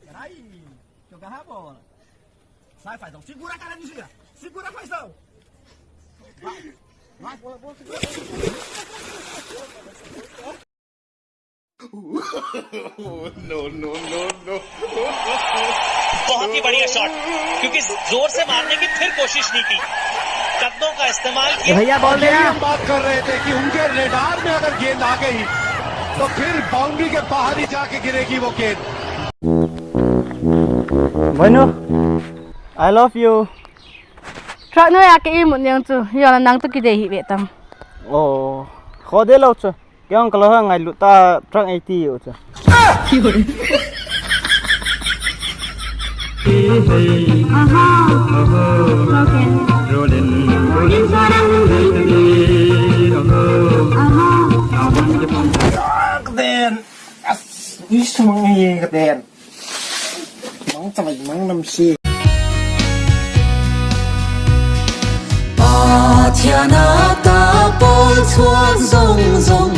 Peraí, deixa eu agarrar a bola. Sai, Fazão. Segura a cara de gira. Segura, Fazão. Vai. Vai, bola, bola, segura. No, no, no, no. बहुत ही बढ़िया शॉट क्योंकि जोर से मारने की फिर कोशिश नहीं की कदमों का इस्तेमाल किया भैया बॉल यही हम बात कर रहे थे कि उनके रेडार में अगर गेंद आ गई तो फिर बाउंड्री के बाहर ही जाके गिरेगी वो गेंद। Bueno, I love you. Truck no ya ke i mut nyang chu yo la nang tu ki de hi be tam. Oh, khó thế lâu chưa? Cái ông kalau ngày lụt ta truck 80 rồi chưa? Pathian ata pawl chhuak zawng zawng.